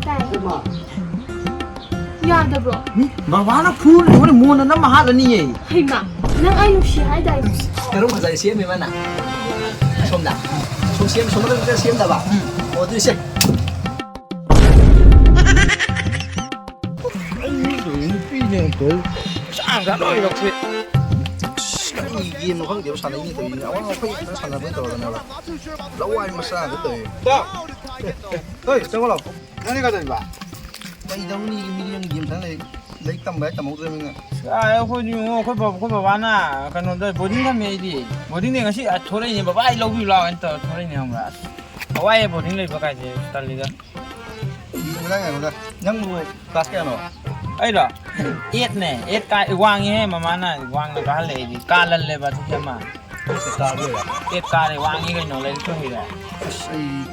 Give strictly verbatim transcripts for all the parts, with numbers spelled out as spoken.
ꯇꯥꯏ꯫ ꯌꯥꯗꯕ꯭ꯔꯣ? ꯕꯕꯥꯅ ꯐꯨꯔꯗꯤ ꯍꯣꯔꯦꯟ ꯃꯣꯟꯗ ꯅꯝꯃ ꯍꯥꯠꯂꯅꯤꯌꯦ꯫ ꯍꯩꯃꯥ, ꯅꯪ ꯑꯩ ꯅꯨꯡꯁꯤ ꯍꯥꯏꯗꯥꯏꯅꯦ? ꯀꯔꯝ ꯐꯖꯩ ꯁꯦꯝꯃꯤ ꯃꯥꯅ? ꯁꯣꯝꯗ꯫ ꯁꯣꯝ ꯁꯦꯝ-, ꯁꯣꯝꯗ ꯈꯔ ꯁꯦꯝꯗꯕ? ꯎꯝ꯫ ꯑꯣ, ꯑꯗꯨꯗꯤ ꯁꯦ꯫ ꯑꯩ ꯅꯨꯄꯤꯅꯦ ꯑꯪꯀꯜ꯫ ꯁꯥꯡꯒ ꯂꯣꯏꯔꯛꯁꯦ꯫ ꯑꯁ, ꯀꯔꯤ ꯒꯦꯝꯅꯣ ꯈꯪꯗꯦꯕ ꯁꯥꯟꯅꯩꯅꯦ ꯇꯧꯔꯤꯁꯦ꯫ ꯑꯋꯥꯡ ꯑꯋꯥꯡ ꯑꯩꯈꯣꯏ ꯉꯥꯛꯇ ꯁꯥꯟꯅꯕ ꯇꯧꯔꯗꯅꯕ꯫ ꯂꯋꯥꯏ ꯃꯆꯥ ꯉꯥꯛꯇ ꯇꯧꯔꯤ꯫ ꯍꯣꯏ, ꯆꯪꯉꯣ ꯂꯥꯎ꯫ ꯅꯪꯗꯤ ꯀꯩꯗꯧꯔꯤꯕ? ꯀꯩꯗꯧꯅꯤ, ꯃꯤꯔꯦꯝ ꯒꯦꯝ ꯁꯥꯟꯅ ꯂꯩ꯫ ꯂꯥꯏꯔꯤꯛ ꯇꯝꯕ ꯍꯥꯏ ꯇꯝꯍꯧꯗ꯭ꯔꯕꯅꯤꯅ꯫ ꯑꯁ, ꯑꯩꯈꯣꯏꯗꯤ ꯌꯦꯡꯉꯣ, ꯑꯩꯈꯣꯏ ꯕꯕꯥ, ꯑꯩꯈꯣꯏ ꯕꯕꯥꯅ ꯀꯩꯅꯣꯗ ꯕꯣꯔꯗꯤꯡ ꯊꯝꯃꯦ ꯑꯩꯗꯤ꯫ ꯕꯣꯔꯗꯤꯡꯗꯩ ꯉꯁꯤ ꯊꯣꯔꯛꯏꯅꯦ, "ꯕꯕꯥ, ꯑꯩ ꯂꯧꯕꯤꯌꯨ ꯂꯥꯛꯑꯣ" ꯍꯥꯏꯅ ꯇꯧꯔ ꯊꯣꯔꯛꯏꯅꯦ, ꯈꯪꯕ꯭ꯔꯥ? ꯑꯁ, ꯋꯥꯏꯌꯦ ꯕꯣꯔꯗꯤꯡ ꯂꯩꯕ ꯀꯥꯏꯁꯦ, ꯇꯜꯂꯤꯗ꯫ ꯌꯦꯡꯉꯨꯗ, ꯌꯦꯡꯉꯨꯗ꯫ ꯅꯪꯕꯨ ꯀ꯭ꯂꯥꯁ ꯀꯌꯥꯅꯣ? ꯑꯩꯔꯣ? ꯑꯦꯠꯅꯦ, ꯑꯦꯠ ꯀꯥꯏ, ꯋꯥꯡꯉꯤꯍꯦ, ꯃꯃꯥꯅ ꯋꯥꯡꯅ ꯀꯥꯍꯜꯂꯦ ꯑꯩꯗꯤ, ꯀꯥꯜꯍꯜꯂꯦꯕ ꯆꯍꯤ ꯑꯃ꯫ ꯀꯥꯕ ꯑꯣꯏꯔꯦ꯫ ꯑꯦꯠ ꯀꯥꯔꯦ, ꯋꯥꯡꯉꯤ ꯀꯩꯅꯣ, ꯂꯥꯏꯔꯤꯛꯁꯨ ꯍꯩꯔꯦ꯫ ꯑꯁ, ꯑꯩ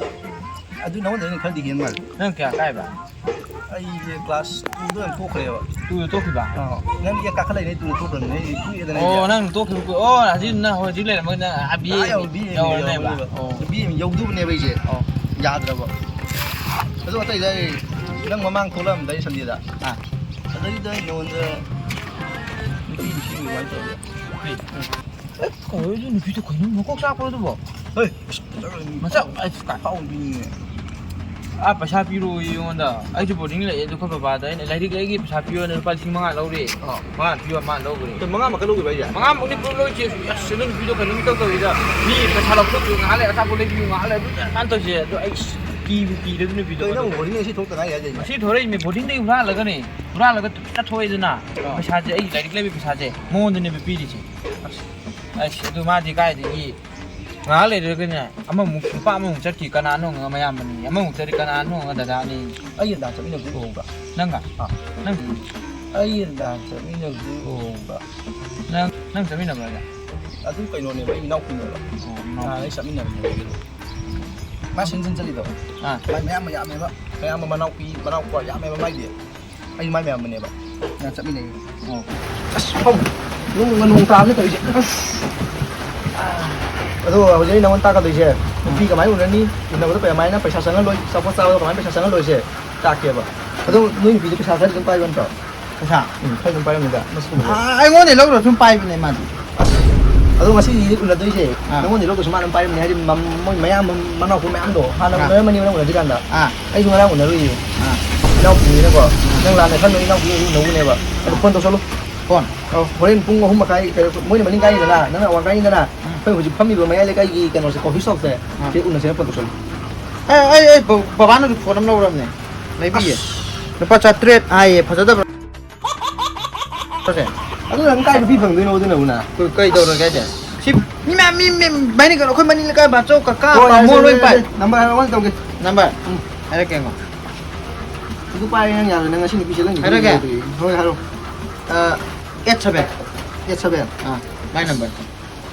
ꯑꯗꯨ ꯅꯉꯣꯟꯗ ꯑꯩꯅ ꯈꯔꯗꯤ ꯍꯦꯟ ꯃꯥꯜꯂꯦ꯫ ꯅꯪ ꯀꯌꯥ ꯀꯥꯏꯕ? ꯑꯩꯁꯦ ꯀ꯭ꯂꯥꯁ ꯇꯨꯗ ꯑꯣꯏꯅ ꯇꯣꯛꯈ꯭ꯔꯦꯕ꯫ ꯇꯨꯗ ꯇꯣꯛꯈꯤꯕ? ꯑꯥ, ꯅꯪ ꯑꯦꯠ ꯀꯥꯈꯠꯂꯛꯏꯅꯦ, ꯑꯩ ꯇꯨꯗ ꯇꯣꯛꯈ꯭ꯔꯕꯅꯤꯅꯦ, ꯑꯩ ꯀꯨꯏꯔꯦꯗꯅ ꯑꯣ, ꯑꯩꯁꯦ꯫ ꯅꯪ ꯇꯣꯛꯈꯤꯕ ꯀꯨꯏ-, ꯑꯣ, ꯍꯧꯖꯤꯛ ꯅꯪ ꯍꯧꯖꯤꯛ ꯂꯩꯔꯝꯃꯒ ꯅꯪ ꯑꯥ ꯕꯤ ꯑꯦ ꯑꯥ, ꯌꯧ-, ꯕꯤ ꯑꯦ ꯌꯧꯔꯅꯦꯕ? ꯌꯧꯔꯅꯦꯕ꯫ ꯑꯣ꯫ ꯕꯤ ꯑꯦ ꯌꯧꯗꯧꯕꯅꯦꯕ ꯑꯩꯁꯦ꯫ ꯑꯣ꯫ ꯌꯥꯗ꯭ꯔꯕ꯫ ꯑꯗꯣ ꯑꯇꯩꯗ ꯑꯩ ꯅꯪ ꯃꯃꯥꯡ ꯊꯣꯛꯂꯛꯑꯝꯗꯥꯏ ꯁꯟꯗꯦꯗ꯫ ꯑꯥ꯫ ꯑꯗꯩꯗ ꯑꯩ ꯅꯉꯣꯟꯗ ꯅꯨꯄꯤ ꯅꯨꯄꯤ ꯑꯗꯨꯃꯥꯏꯅ ꯇꯧꯔꯒ꯫ ꯀꯩ? ꯑꯦ, ꯀꯩꯅꯣ ꯑꯗꯨ ꯅꯨꯄꯤꯗꯣ ꯀꯩꯅꯣ ꯃꯀꯣꯛ ꯆꯥꯛꯄ꯭ꯔꯣ ꯑꯗꯨꯕꯣ? ꯍꯣꯏ, ꯑꯁ, ꯐꯖꯈ꯭ꯔꯕ ꯅꯨꯄꯤ꯫ ꯃꯁꯛ, ꯑꯁ, ꯀꯥꯏ ꯐꯥꯎꯕ ꯅꯨꯄꯤꯅꯤꯅꯦ꯫ ꯑꯥ, ꯄꯩꯁꯥ ꯄꯤꯔꯛꯑꯣꯌꯦ ꯑꯩꯉꯣꯟꯗ꯫ ꯑꯩꯁꯨ ꯕꯣꯔꯗꯤꯡ ꯂꯩꯑꯦ, ꯑꯗꯨ ꯑꯩꯈꯣꯏ ꯕꯕꯥꯗ ꯑꯩꯅ ꯂꯥꯏꯔꯤꯛ ꯂꯩꯒꯦ ꯄꯩꯁꯥ ꯄꯤꯌꯣꯅ ꯂꯨꯄꯥ ꯂꯤꯁꯤꯡ ꯃꯉꯥ ꯂꯧꯔꯦ꯫ ꯑꯥ꯫ ꯃꯉꯥ ꯄꯤꯌꯣ, ꯃꯥ ꯂꯧꯈ꯭ꯔꯦ꯫ ꯑꯗꯣ ꯃꯉꯥꯃꯛꯅꯤ ꯄꯨꯂꯞ ꯂꯧꯔꯤꯁꯦ꯫ ꯑꯁ, ꯑꯗꯨ ꯅꯨꯄꯤꯗꯣ ꯀꯩꯅꯣꯝ ꯏꯇꯧ ꯇꯧꯋꯤꯗ꯫ ꯃꯤ ꯄꯩꯁꯥ ꯂꯧꯊꯣꯛꯄꯤꯌꯨ ꯉꯥꯏꯍꯥꯛ ꯂꯩ, ꯑꯆꯥꯄꯣꯠ ꯂꯩꯕꯤꯌꯨ ꯉꯥꯏꯍꯥꯛ ꯂꯩ, ꯑꯗꯨ ꯃꯥꯅ ꯇꯧꯔꯤꯁꯦ꯫ ꯑꯗꯣ ꯑꯩ ꯀꯤꯕꯨ ꯀꯤꯔꯦ ꯑꯗꯨ ꯅꯨꯄꯤꯗꯣ꯫ ꯀꯩꯅꯣ, ꯅꯪ ꯕꯣꯔꯗꯤꯡ ꯉꯁꯤ ꯊꯣꯛꯇ ꯉꯥꯏꯔꯤ ꯍꯥꯏꯗꯥꯏꯅꯦ? ꯉꯁꯤ ꯊꯣꯔꯛꯏꯅꯦ, ꯕꯣꯔꯗꯤꯡꯗꯒꯤ ꯍꯨꯔꯥꯜꯂꯒꯅꯦ꯫ ꯍꯨꯔꯥꯜꯂꯒ ꯇꯨꯃꯤꯟꯅ ꯊꯣꯛꯑꯦꯗꯅ꯫ ꯑꯥ꯫ ꯄꯩꯁꯥꯁꯦ ꯑꯩ ꯂꯥꯏꯔꯤꯛ ꯂꯩꯕꯒꯤ ꯄꯩꯁꯥꯁꯦ ꯃꯉꯣꯟꯗꯅꯦꯕ ꯄꯤꯔꯤꯁꯦ꯫ ꯑꯁ, ꯑꯗꯨ ꯃꯥꯗꯤ ꯀꯥꯏꯗꯒꯤ ꯉꯥꯏꯍꯥꯛ ꯂꯩꯔꯒꯅꯦ ꯑꯃꯃꯨꯛ ꯅꯨꯄꯥ ꯑꯃꯃꯨꯛ ꯆꯠꯈꯤ, ꯀꯅꯥꯅꯣ ꯍꯪꯉꯒ ꯃꯌꯥꯝꯕꯅꯤ, ꯑꯃꯃꯨꯛ ꯆꯠꯈꯤ, ꯀꯅꯥꯅꯣ ꯍꯪꯉꯒ ꯗꯗꯥꯅꯤ꯫ ꯑꯩ ꯅꯍꯥꯟ ꯆꯠꯃꯤꯟꯅꯕꯗꯨ ꯎꯍꯧꯕ꯭ꯔꯥ? ꯅꯪꯒ? ꯑꯥ꯫ ꯅꯪ? ꯑꯩ ꯅꯍꯥꯟ ꯆꯠꯃꯤꯟꯅꯕꯗꯨ ꯎꯍꯧꯕ꯭ꯔꯥ? ꯅꯪ, ꯅꯪ ꯆꯠꯃꯤꯟꯅꯕ꯭ꯔꯥ? ꯑꯗꯨ ꯀꯩꯅꯣꯅꯦꯕ, ꯑꯩ ꯏꯅꯥꯎꯄꯤꯅꯦꯕ꯫ ꯑꯣ, ꯏꯅꯥꯎꯄꯤ꯫ ꯅꯍꯥꯟ ꯑꯩ ꯆꯠꯃꯤꯟꯅꯕꯅꯦꯕ꯫ ꯃꯥ ꯁꯦꯟꯖꯤꯟ ꯆꯠꯂꯤꯗꯣ꯫ ꯑꯥ꯫ ꯃꯥꯏ ꯃꯌꯥꯝ ꯌꯥꯝꯃꯦꯕ꯫ ꯃꯌꯥꯝ ꯃꯅꯥꯎꯄꯤ, ꯃꯅꯥꯎꯄꯥ ꯌꯥꯝꯃꯦꯕ ꯃꯥꯏꯗꯤ꯫ ꯑꯩ ꯃꯥꯏ ꯃꯌꯥꯝꯕꯅꯦꯕ꯫ ꯅꯍꯥꯟ ꯆꯠꯃꯤꯟꯅꯩ꯫ ꯑꯣ꯫ ꯑꯁ, ꯐꯝ꯫ ꯅꯣꯡ, ꯅꯣꯡ ꯇꯥꯕꯅꯦ ꯇꯧꯔꯤꯁꯦ꯫ ꯑꯁ꯫ ꯑꯗꯣ ꯍꯧꯖꯤꯛ ꯑꯩ ꯅꯉꯣꯟꯗ ꯇꯥꯛꯀꯗꯣꯏꯁꯦ, ꯅꯨꯄꯤ ꯀꯃꯥꯏꯅ ꯎꯅꯅꯤ? ꯎꯅꯕꯗ ꯀꯃꯥꯏꯅ ꯄꯩꯁꯥ ꯆꯪꯍꯜꯂꯣꯏ? ꯑꯆꯥꯄꯣꯠ ꯆꯥꯕꯗ ꯀꯃꯥꯏꯅ ꯄꯩꯁꯥ ꯆꯪꯍꯜꯂꯣꯏꯁꯦ? ꯇꯥꯛꯀꯦꯕ꯫ ꯑꯗꯣ ꯅꯣꯏ ꯅꯨꯄꯤꯗꯣ ꯄꯩꯁꯥ ꯈꯔꯗꯤ ꯑꯗꯨꯝ ꯄꯥꯏꯕ ꯅꯠꯇ꯭ꯔꯣ? ꯄꯩꯁꯥ? ꯎꯝ, ꯈꯔ ꯑꯗꯨꯝ ꯄꯥꯏꯔꯝꯅꯤꯗ, ꯃꯁꯛ ꯎꯕꯗ꯫ ꯑꯥ, ꯑꯩꯉꯣꯟꯗꯩ ꯂꯧꯔ ꯁꯨꯝ ꯄꯥꯏꯕꯅꯦ ꯃꯥꯗꯤ꯫ ꯑꯗꯣ ꯉꯁꯤꯗꯤ ꯎꯅꯗꯣꯏꯁꯦ, ꯑꯥ꯫ ꯅꯪꯉꯣꯟꯗꯩ ꯂꯧꯗ꯭ꯔꯁꯨ ꯃꯥ ꯑꯗꯨꯝ ꯄꯥꯏꯔꯝꯅꯤ꯫ ꯍꯥꯏꯗꯤ ꯃꯝ-, ꯃꯣꯏ ꯃꯌꯥꯝ ꯃꯅꯥꯎꯄꯤ ꯃꯌꯥꯝꯗꯣ ꯍꯥꯟꯅ ꯑꯥ꯫ ꯎꯅꯔꯝꯃꯅꯤꯕ ꯅꯪ ꯎꯅꯗ꯭ꯔꯤꯀꯥꯟꯗ꯫ ꯑꯥ꯫ ꯑꯩꯁꯨ ꯉꯔꯥꯡ ꯎꯅꯔꯨꯏꯌꯦ꯫ ꯑꯥ꯫ ꯏꯅꯥꯎꯄꯤꯅꯤꯅꯀꯣ, ꯑꯥ꯫ ꯅꯪ ꯂꯥꯟꯅ ꯈꯟꯅꯨ, ꯏꯅꯥꯎꯄꯤ ꯑꯣꯏꯁꯨ ꯎꯅꯧꯕꯅꯦꯕ꯫ ꯑꯗꯣ ꯑꯥ꯫ ꯐꯣꯟ ꯇꯧꯁꯜꯂꯨ꯫ ꯐꯣꯟ? ꯑꯧ, ꯍꯣꯔꯦꯟ ꯄꯨꯡ ꯑꯍꯨꯝ ꯃꯈꯥꯏ, ꯀꯩꯅꯣ, ꯃꯣꯏꯅ ꯃꯅꯤꯡ ꯀꯥꯏꯅꯤꯗꯅ, ꯅꯪꯅ ꯑꯋꯥꯡ ꯀꯥꯏꯅꯤꯗꯅ, ꯎꯝ꯫ ꯑꯩꯈꯣꯏ ꯍꯧꯖꯤꯛ ꯐꯝꯃꯤꯕ ꯃꯌꯥꯏ ꯂꯩꯀꯥꯏꯒꯤ ꯀꯩꯅꯣꯁꯦ, ꯀꯣꯐꯤ ꯁꯣꯞꯁꯦ, ꯑꯥ꯫ ꯁꯤ ꯎꯅꯁꯦꯅ ꯐꯣꯟ ꯇꯧꯁꯜꯂꯨ꯫ ꯑꯦ, ꯑꯩ, ꯑꯩ ꯕ-, ꯕꯕꯥꯅꯁꯨ ꯐꯣꯟ ꯑꯃ ꯂꯧꯔꯕꯅꯦ꯫ ꯂꯩꯕꯤꯌꯦ꯫ ꯑꯁ꯫ ꯂꯨꯄꯥ ꯆꯥꯇ꯭ꯔꯦꯠ ꯍꯥꯏꯌꯦ, ꯐꯖꯗꯕ꯭ꯔꯥ? ꯁꯦ꯫ ꯑꯗꯨ ꯅꯪ ꯀꯥꯏ ꯅꯨꯄꯤ ꯐꯪꯗꯣꯏꯅꯣ ꯑꯗꯨꯅ ꯑꯃꯨꯛꯅ? ꯀꯩ-, ꯀꯩ ꯇꯧꯔꯒꯦ ꯍꯥꯏꯁꯦ? ꯁꯤ ꯃꯤ ꯃꯌꯥꯝ, ꯃꯤ, ꯃꯤ, ꯚꯥꯏꯅꯤ ꯀꯩꯅꯣ, ꯑꯩꯈꯣꯏ ꯃꯅꯤꯡ ꯂꯩꯀꯥꯏ ꯕꯥꯆꯧ, ꯀꯀꯥ, ꯍꯣꯏ, ꯇꯥꯃꯣ ꯌꯥꯔꯦ, ꯂꯣꯏ ꯌꯥꯔꯦ, ꯄꯥꯏ꯫ ꯌꯥꯔꯦ꯫ ꯅꯝꯕꯔ ꯍꯥꯏꯔꯣ, ꯑꯩ ꯇꯧꯒꯦ꯫ ꯅꯝꯕꯔ? ꯎꯝ꯫ ꯍꯥꯏꯔꯛꯀꯦ ꯌꯦꯡꯉꯣ꯫ ꯑꯗꯨ ꯄꯥꯏꯔꯦ ꯅꯪ ꯌꯥꯔꯣꯏ, ꯅꯪ ꯉꯁꯤ ꯅꯨꯄꯤ ꯆꯦꯜꯂꯝꯈꯤꯅꯤ ꯍꯥꯏꯔꯛꯀꯦ? ꯅꯪ ꯌꯥꯗ꯭ꯔꯤ꯫ ꯍꯣꯏ, ꯍꯥꯏꯔꯣ꯫ ꯑ, eight seven. Eight seven? Ah, my number.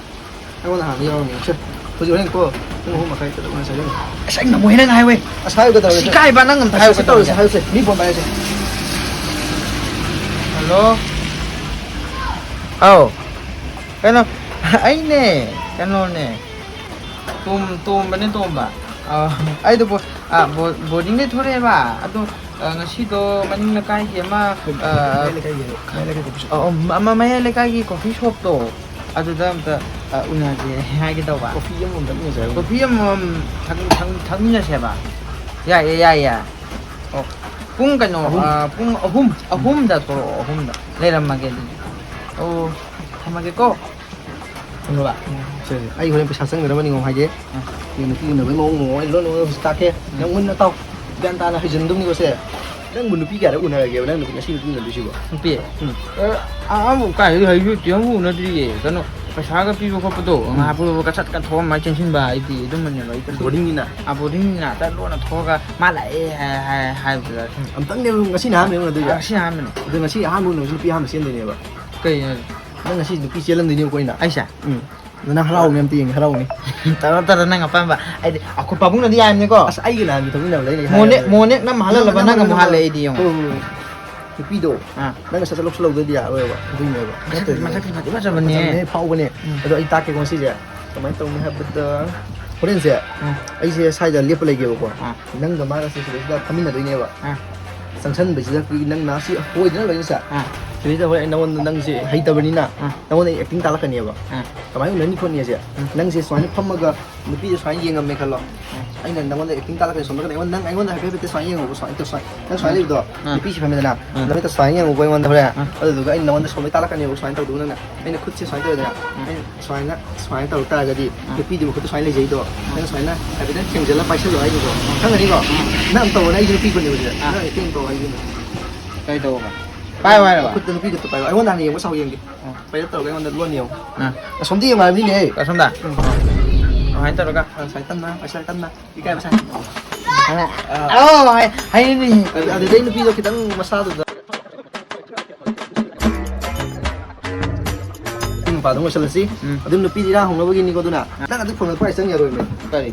ꯑꯩꯉꯣꯟꯗ ꯍꯥꯟꯅ ꯌꯥꯎꯔꯝꯃꯤ꯫ ꯁꯦ, ꯍꯧꯖꯤꯛ ꯍꯣꯔꯦꯟ ꯀꯣ, ꯄꯨꯡ ꯑꯍꯨꯝ ꯃꯈꯥꯏ ꯇꯔꯨꯛ ꯃꯈꯥꯏ ꯁ꯭ꯋꯥꯏꯗ꯫ ꯑꯁ, ꯑꯩ ꯉꯝꯃꯣꯏ, ꯅꯪ ꯍꯥꯏꯌꯣꯍꯦ꯫ ꯑꯁ, ꯍꯥꯏꯌꯨ ꯀꯩꯗꯧꯔꯒꯦ? ꯑꯁ, ꯏꯀꯥꯏꯕ, ꯅꯪ ꯑꯝꯇ ꯑꯁ, ꯍꯥꯏꯌꯨ ꯁꯤ ꯇꯧꯔꯁꯤ, ꯀꯩꯗꯧꯔꯒꯦ? ꯍꯥꯏꯌꯨꯁꯦ꯫ ꯃꯤ ꯐꯣꯟ ꯄꯥꯏꯔꯁꯦ꯫ ꯍꯜꯂꯣ? ꯑꯧ꯫ ꯀꯩꯅꯣ, ꯑꯩꯅꯦ, ꯀꯩꯅꯣꯅꯦ꯫ ꯇꯣꯝ-, ꯇꯣꯝꯕꯅꯦ, ꯇꯣꯝꯕ꯫ ꯑ, ꯑꯩꯗꯣ ꯕꯣ-, ꯑ, ꯕꯣ-, ꯕꯣꯔꯗꯤꯡꯗꯩ ꯊꯣꯔꯛꯑꯦꯕ꯫ ꯑꯗꯣ, ꯑ, ꯉꯁꯤꯗꯣ ꯃꯅꯤꯡ ꯂꯩꯀꯥꯏꯒꯤ ꯑꯃ, ꯑ, ꯃꯌꯥꯏ ꯂꯩꯀꯥꯏꯒꯤ, ꯃꯌꯥꯏ ꯂꯩꯀꯥꯏ ꯀꯣꯐꯤ ꯁꯣꯞ꯫ ꯑ, ꯑ, ꯑꯃ ꯃꯌꯥꯏ ꯂꯩꯀꯥꯏꯒꯤ ꯀꯣꯐꯤ ꯁꯣꯞꯇꯣ, ꯑꯗꯨꯗ ꯑꯝꯇ, ꯑ, ꯎꯅꯁꯦ ꯍꯥꯏꯒꯦ ꯇꯧꯕ꯫ ꯀꯣꯐꯤ ꯑꯃꯃꯝ ꯊꯛꯃꯤꯟꯅꯁꯦ ꯍꯥꯏꯕ꯫ ꯀꯣꯐꯤ ꯑꯃꯃꯝ ꯊꯛ-, ꯊꯛ-, ꯊꯛꯃꯤꯟꯅꯁꯦꯕ꯫ ꯌꯥꯏꯌꯦ, ꯌꯥꯏꯌꯦ꯫ ꯑꯣ, ꯄꯨꯡ ꯀꯩꯅꯣ, ꯑꯍꯨꯝ꯫ ꯑ, ꯄꯨꯡ ꯑꯍꯨꯝ, ꯑꯍꯨꯝꯗ ꯊꯣꯛꯂꯛꯑꯣ, ꯑꯍꯨꯝꯗ꯫ ꯂꯩꯔꯝꯃꯒꯦ ꯑꯗꯨꯗꯤ꯫ ꯑꯣ, ꯊꯝꯃꯒꯦꯀꯣ꯫ ꯈꯪꯉꯕ? ꯁꯦ, ꯁꯦ꯫ ꯑꯩ ꯍꯣꯔꯦꯟ ꯄꯩꯁꯥ ꯆꯪꯒꯗꯕ ꯅꯤꯉꯣꯝ ꯍꯥꯏꯒꯦ꯫ ꯑꯥ꯫ ꯅꯨꯄꯤ ꯎꯅꯕꯒꯤ ꯃꯑꯣꯡ ꯅꯨꯡꯉꯣ ꯑꯩ ꯂꯣꯏ ꯂꯣꯏ ꯍꯧꯖꯤꯛ ꯇꯥꯛꯀꯦ꯫ ꯎꯝ꯫ ꯅꯪ ꯃꯨꯟꯅ ꯇꯥꯎ꯫ ꯒ꯭ꯌꯥꯟ ꯇꯥꯅ ꯍꯩꯖꯤꯟꯗꯧꯅꯤꯀꯣ ꯁꯦ꯫ ꯅꯪꯕꯨ ꯅꯨꯄꯤ ꯀꯌꯥꯔꯛ ꯎꯅꯔꯒꯦꯕ ꯅꯪ ꯅꯨꯄꯤ ꯉꯁꯤ ꯅꯨꯄꯤ ꯎꯅꯗꯣꯏꯁꯤꯕꯣ? ꯅꯨꯄꯤ? ꯎꯝ꯫ ꯑ, ꯑ, ꯑꯃꯨꯛ ꯀꯥꯏꯗꯒꯤ ꯍꯩꯁꯨ ꯍꯩꯇꯦ, ꯑꯃꯨꯛ ꯎꯅꯗ꯭ꯔꯤꯌꯦ꯫ ꯀꯩꯅꯣ, ꯄꯩꯁꯥꯒ ꯄꯤꯕ ꯈꯣꯠꯄꯗꯣ, ꯎꯝ꯫ ꯉꯥꯏꯍꯥꯛ ꯄꯨꯜꯂꯨꯕ ꯀꯆꯠꯀ ꯊꯣꯛꯑꯝꯃ ꯆꯦꯟꯁꯤꯟꯕ ꯍꯥꯏꯗꯤ ꯑꯗꯨꯝꯕꯅꯦꯕ ꯑꯩ ꯇꯧꯔꯤꯁꯦ꯫ ꯕꯣꯔꯗꯤꯡꯅꯤꯅ? ꯑꯥ, ꯕꯣꯔꯗꯤꯡꯅꯤꯅ꯫ ꯆꯠ ꯂꯣꯟꯅ ꯊꯣꯛꯑꯒ ꯃꯥ ꯂꯥꯛꯑꯦ ꯍꯥꯏ, ꯍꯥꯏ, ꯍꯥꯏꯕꯗꯨꯗ ꯁꯨꯝ꯫ ꯑꯝꯇꯪꯅꯦꯕ ꯉꯁꯤꯅ ꯑꯍꯥꯟꯕꯅꯦꯕ ꯎꯅꯗꯣꯏꯁꯦ? ꯑꯥ, ꯉꯁꯤꯅ ꯑꯍꯥꯟꯕꯅꯦ꯫ ꯑꯗꯣ ꯉꯁꯤ ꯑꯍꯥꯟꯕ ꯎꯅꯕꯁꯤ ꯅꯨꯄꯤ ꯑꯍꯥꯟꯕ ꯆꯦꯟꯗꯣꯏꯅꯦꯕ꯫ ꯀꯩ ꯍꯥꯏꯅꯣ? ꯅꯪ ꯉꯁꯤ ꯅꯨꯄꯤ ꯆꯦꯜꯂꯝꯗꯣꯏꯅꯦꯕꯀꯣ ꯑꯩꯅ꯫ ꯑꯩꯁꯦ? ꯎꯝ꯫ ꯑꯗꯣ ꯅꯪ ꯍꯔꯥꯎꯕꯅꯦ ꯑꯝꯇ ꯌꯦꯡꯒꯦ, ꯍꯔꯥꯎꯕꯅꯦ꯫ ꯇꯧꯔꯣ, ꯇꯧꯔꯣ, ꯅꯪ ꯑꯄꯥꯝꯕ꯫ ꯑꯩꯗꯤ ꯑꯩꯈꯣꯏ ꯄꯥꯕꯨꯡꯅꯗꯤ ꯌꯥꯏꯕꯅꯤꯀꯣ꯫ ꯑꯁ, ꯑꯩꯒꯤ ꯅꯍꯥꯟꯒꯤ ꯊꯛꯃꯤꯟꯅꯕꯗ ꯑꯩꯅ ꯃꯣꯅꯦ-, ꯍꯥꯏꯔꯕꯅꯦ꯫ ꯃꯣꯅꯦꯛ ꯅꯝ ꯍꯥꯜꯍꯜꯂꯕ ꯅꯪ ꯅꯪ ꯑꯃꯨꯛ ꯅꯪ ꯍꯥꯜꯂꯦ ꯑꯩꯗꯤ ꯌꯦꯡꯉꯣ꯫ ꯍꯣꯏ, ꯍꯣꯏ, ꯍꯣꯏ꯫ ꯅꯨꯄꯤꯗꯣ ꯑꯥ꯫ ꯅꯪꯅ ꯁꯠ ꯁꯠ ꯂꯧꯁꯜꯍꯧꯗ꯭ꯔꯗꯤ ꯌꯥꯔꯣꯏꯕ꯫ ꯑꯗꯨꯏꯅꯦꯕ꯫ ꯃꯁꯛ-, ꯅꯠꯇ꯭ꯔꯗꯤ ꯃꯁꯛꯇꯤ ꯐꯗꯤ ꯐꯖꯕꯅꯦ꯫ ꯐꯖꯕꯅꯦ, ꯐꯥꯎꯕꯅꯦ꯫ ꯎꯝ꯫ ꯑꯗꯣ ꯑꯩ ꯇꯥꯛꯀꯦꯀꯣ ꯉꯁꯤꯁꯦ꯫ ꯀꯃꯥꯏꯅ ꯇꯧꯅꯤ ꯍꯥꯏꯕꯗ, ꯍꯣꯔꯦꯟꯁꯦ ꯑꯥ꯫ ꯑꯩꯁꯦ ꯁ꯭ꯋꯥꯏꯗ ꯂꯦꯞꯄ ꯂꯩꯒꯦꯕꯀꯣ꯫ ꯑꯥ꯫ ꯅꯪꯒ ꯃꯥꯒꯁꯦ ꯁꯤꯗꯩꯁꯤꯗ ꯐꯝꯃꯤꯟꯅꯗꯣꯏꯅꯦꯕ꯫ ꯑꯥ꯫ ꯆꯪꯁꯟꯕꯁꯤꯗ ꯑꯩꯈꯣꯏꯒꯤ ꯅꯪ ꯅꯥꯁꯤ ꯍꯣꯏꯗꯅ ꯂꯩꯅꯤꯁꯦ꯫ ꯑꯥ꯫ ꯁꯤꯗꯩꯁꯤꯗ ꯍꯣꯔꯦꯟ ꯑꯩ ꯅꯉꯣꯟꯗ ꯅꯪꯁꯦ ꯍꯩꯇꯕꯅꯤꯅ ꯑꯥ꯫ ꯅꯉꯣꯟꯗ ꯑꯩ ꯑꯦꯛꯇꯤꯡ ꯇꯥꯛꯂꯛꯀꯅꯦꯕ꯫ ꯑꯥ꯫ ꯀꯃꯥꯏꯅ ꯎꯅꯅꯤ ꯈꯣꯠꯅꯤ ꯍꯥꯏꯁꯦ? ꯎꯝ꯫ ꯅꯪꯁꯦ ꯁꯨꯃꯥꯏꯅ ꯐꯝꯃꯒ ꯅꯨꯄꯤꯁꯦ ꯁꯨꯃꯥꯏꯅ ꯌꯦꯡꯉꯝꯃꯦ ꯈꯜꯂꯣ꯫ ꯑꯥ꯫ ꯑꯩꯅ ꯅꯉꯣꯟꯗ ꯑꯦꯛꯇꯤꯡ ꯇꯥꯛꯂꯛꯀꯅꯤ ꯁꯣꯝꯗ ꯑꯩꯉꯣꯟꯗ, ꯅꯪ ꯑꯩꯉꯣꯟꯗ ꯍꯥꯏꯐꯦꯠ ꯍꯥꯏꯐꯦꯠ ꯁꯨꯃꯥꯏꯅ ꯌꯦꯡꯉꯣꯕ, ꯁꯨꯃꯥꯏꯅ ꯇꯧ, ꯁꯨꯃꯥꯏꯅ, ꯅꯪ ꯁꯨꯃꯥꯏꯅ ꯑꯥ꯫ ꯂꯩꯕꯗꯣ ꯑꯥ꯫ ꯅꯨꯄꯤꯁꯤ ꯐꯝꯃꯤꯗꯅ ꯑꯥ꯫ ꯅꯃꯤꯠꯇ ꯁꯨꯃꯥꯏꯅ ꯌꯦꯡꯉꯨꯀꯣ ꯑꯩꯉꯣꯟꯗ ꯍꯣꯔꯦꯟ꯫ ꯑꯥ꯫ ꯑꯗꯨꯗꯨꯒ ꯑꯩꯅ ꯅꯉꯣꯟꯗ ꯁꯣꯝꯗꯩ ꯇꯥꯛꯂꯛꯀꯅꯦꯕ ꯁꯨꯃꯥꯏꯅ ꯇꯧꯗꯧꯕ ꯅꯪꯅ꯫ ꯑꯩꯅ ꯈꯨꯠꯁꯦ ꯁꯨꯃꯥꯏꯅ ꯇꯧꯔꯦꯗꯅ꯫ ꯑꯥ꯫ ꯑꯩꯅ ꯁꯨꯃꯥꯏꯅ, ꯁꯨꯃꯥꯏꯅ ꯇꯧꯔꯛ ꯇꯥꯔꯒꯗꯤ ꯑꯥ꯫ ꯅꯨꯄꯤꯗꯨ ꯃꯈꯨꯠꯇ ꯁꯨꯃꯥꯏꯅ ꯂꯩꯖꯩꯗꯣ꯫ ꯑꯥ꯫ ꯅꯪ ꯁꯨꯃꯥꯏꯅ ꯍꯥꯏꯐꯦꯠꯇꯪ ꯊꯦꯡꯖꯤꯜꯂ ꯄꯥꯏꯁꯜꯂꯣ ꯍꯥꯏꯅꯤꯀꯣ꯫ ꯑꯥ꯫ ꯈꯪꯒꯅꯤꯀꯣ? ꯑꯥ꯫ ꯅꯪ ꯇꯧꯔꯣꯅꯦ, ꯑꯩꯁꯨ ꯅꯨꯄꯤ ꯄꯨꯟꯅꯦꯕꯁꯦ꯫ ꯑꯥ꯫ ꯅꯪ ꯑꯦꯛꯇꯤꯡ ꯇꯧ ꯍꯥꯏꯕꯤꯅꯦ꯫ ꯀꯔꯤ ꯇꯧꯕ? ꯄꯥꯏꯌꯣ ꯍꯥꯏꯔꯕ? ꯈꯨꯠꯇ ꯅꯨꯄꯤꯗꯨ ꯄꯥꯏꯌꯣ꯫ ꯑꯩꯉꯣꯟꯗ ꯍꯥꯟꯅ ꯌꯦꯡꯕ ꯁꯥꯎ ꯌꯦꯡꯒꯦ꯫ ꯑꯥ꯫ ꯄꯥꯏꯔꯞ ꯇꯧꯔꯒ ꯑꯩꯉꯣꯟꯗ ꯂꯣꯟ ꯌꯦꯡꯉꯣ꯫ ꯑꯥ꯫ ꯑꯁꯣꯝꯗ ꯌꯦꯡꯉꯣ ꯍꯥꯏꯕꯅꯤꯅꯦ꯫ ꯑꯁꯣꯝꯗ? ꯎꯝ꯫ ꯑꯗꯨꯃꯥꯏꯅ ꯇꯧꯔꯒ? ꯑꯥ, ꯁꯨꯃꯥꯏꯅ ꯇꯞꯅ, ꯄꯥꯏꯁꯜꯂ ꯇꯞꯅ꯫ ꯏꯀꯥꯏꯕ ꯁꯥꯏ꯫ ꯑꯥ꯫ ꯑꯧ, ꯍꯥꯏ-, ꯍꯥꯏꯅꯤ꯫ ꯑꯗꯨ-, ꯑꯗꯨꯗꯩ ꯅꯨꯄꯤꯗꯣ ꯈꯤꯇꯪ ꯃꯁꯥꯗꯨꯗ꯫ ꯅꯨꯄꯥꯗꯣ ꯂꯣꯏꯁꯜꯂꯁꯤ꯫ ꯎꯝ꯫ ꯑꯗꯨꯝ ꯅꯨꯄꯤꯗꯤ ꯏꯔꯥꯡ ꯍꯧꯅꯕꯒꯤꯅꯤꯀꯣ, ꯑꯗꯨꯅ꯫ ꯑꯥ꯫ ꯅꯪ ꯑꯗꯨ ꯐꯣꯟ ꯄꯥꯏ ꯆꯪ ꯌꯥꯔꯣꯏꯃꯦ꯫ ꯀꯔꯤ?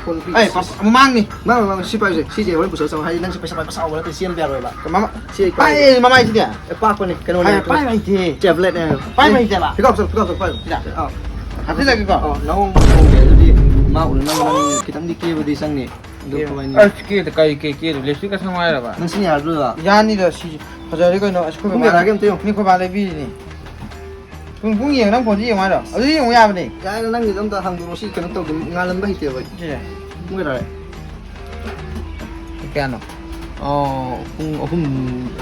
ꯐꯣꯟ ꯄꯤ-, ꯑꯩ, ꯄꯥ-, ꯃꯃꯥꯡꯅꯤ꯫ ꯃꯥ, ꯃꯃꯥꯡ, ꯁꯤ ꯄꯥꯏꯁꯦ꯫ ꯁꯤꯁꯦ ꯍꯣꯔꯦꯟ ꯄꯨꯁꯜꯂ ꯆꯪꯉꯣ꯫ ꯍꯥꯏꯗꯤ ꯅꯪꯁꯦ ꯄꯩꯁꯥ ꯄꯥꯏꯕ ꯁꯥꯎꯕ ꯅꯠꯇꯦ, ꯆꯦꯟꯕ ꯌꯥꯔꯣꯏꯕ꯫ ꯃꯃꯥ-, ꯁꯤ ꯑꯩ ꯄꯥꯏ-, ꯄꯥꯏꯒꯦ꯫ ꯃꯃꯥꯏꯁꯤꯗꯤ? ꯑꯦ, ꯄꯥꯛꯄꯅꯦ꯫ ꯀꯩꯅꯣꯅꯦ, ꯍꯥꯏ, ꯄꯥꯏꯕ ꯍꯩꯇꯦ꯫ ꯇꯦꯕ꯭ꯂꯦꯠꯅꯦ꯫ ꯄꯥꯏꯕ ꯑꯦ, ꯍꯩꯇꯦꯕ? ꯄꯤꯛ ꯑꯞ ꯆꯠꯂꯣ, ꯄꯤꯛ ꯑꯞ ꯆꯠꯂꯣ, ꯄꯥꯏꯌꯣ꯫ ꯁꯤꯗ? ꯑꯥ꯫ ꯍꯥꯞꯆꯤꯜꯂꯒꯦꯀꯣ? ꯑꯥ, ꯅꯉꯣꯟ ꯍꯣꯡꯒꯦ꯫ ꯑꯗꯨꯗꯤ ꯃꯥ ꯎꯅꯅꯕ ꯅꯪ ꯈꯤꯇꯪꯗꯤ ꯀꯦꯕꯗꯤ ꯆꯪꯅꯤ꯫ ꯑꯗꯨ ꯀꯦꯕ-, ꯀꯃꯥꯏꯅ? ꯑꯁ, ꯀꯦꯗ-, ꯀꯔꯤ ꯀꯦ-, ꯀꯦꯗ? ꯂꯤꯞꯁꯇꯤꯛꯀ ꯁꯪꯉꯨ ꯍꯥꯏꯔꯕ? ꯅꯪ ꯁꯤꯅ ꯌꯥꯔꯗ꯭ꯔꯣ? ꯌꯥꯅꯤꯗ, ꯁꯤ ꯐꯖꯔꯦ ꯀꯩꯅꯣ꯫ ꯑꯁ, ꯑꯩꯈꯣꯏ ꯄꯨꯡ ꯕꯥꯅ-, ꯀꯌꯥꯗ ꯂꯥꯛꯑꯒꯦ ꯑꯝꯇ ꯌꯦꯡꯉꯨ꯫ ꯃꯤ ꯑꯩꯈꯣꯏ ꯕꯥ ꯂꯩꯕꯤꯔꯤꯅꯤ꯫ ꯄꯨꯡ, ꯄꯨꯡ ꯌꯦꯡꯉ ꯅꯪ ꯐꯣꯟꯁꯦ ꯌꯦꯡꯉꯨ ꯍꯥꯏꯔꯣ? ꯑꯗꯨꯗꯤ ꯌꯦꯡꯉꯨ ꯌꯥꯕꯅꯦ꯫ ꯌꯥꯔꯦ, ꯅꯪꯒꯤꯗꯣ ꯑꯝꯇ ꯍꯥꯡꯗꯣꯔꯛꯑꯣ꯫ ꯁꯤ ꯀꯩꯅꯣ ꯇꯧꯗꯦ, ꯉꯥꯜꯍꯟꯕ ꯍꯩꯇꯦꯕ ꯑꯩ꯫ ꯁꯤꯁꯦ꯫ ꯄꯨꯡ ꯀꯌꯥ ꯇꯥꯔꯦ? ꯀꯌꯥꯅꯣ? ꯑꯣ, ꯄꯨꯡ ꯑꯍꯨꯝ,